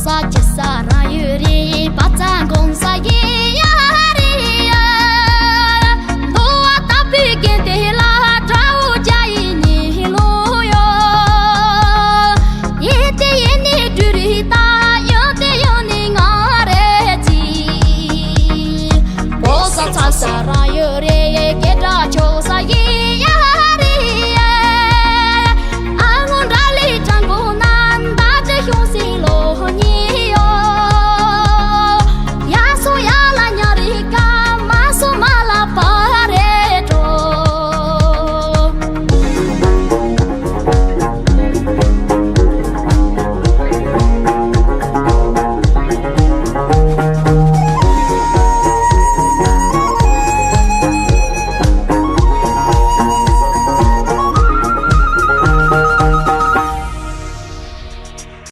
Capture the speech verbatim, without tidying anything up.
ས་ཆི་ས་རང་ཡོད་རེད། པ་ཚང་གོང་ས་ཡིན་ཡ་རེད་ཡ། འདུལ་བ་དམ་པའི་དགེ་འདུན་ལ་དགྲ་བོ་རྒྱ་ཡི་ཉི་ལོ་ཡོད། ཡེ་ཏེ་ཡེ་ནི་འབྲུ་རིགས་ད།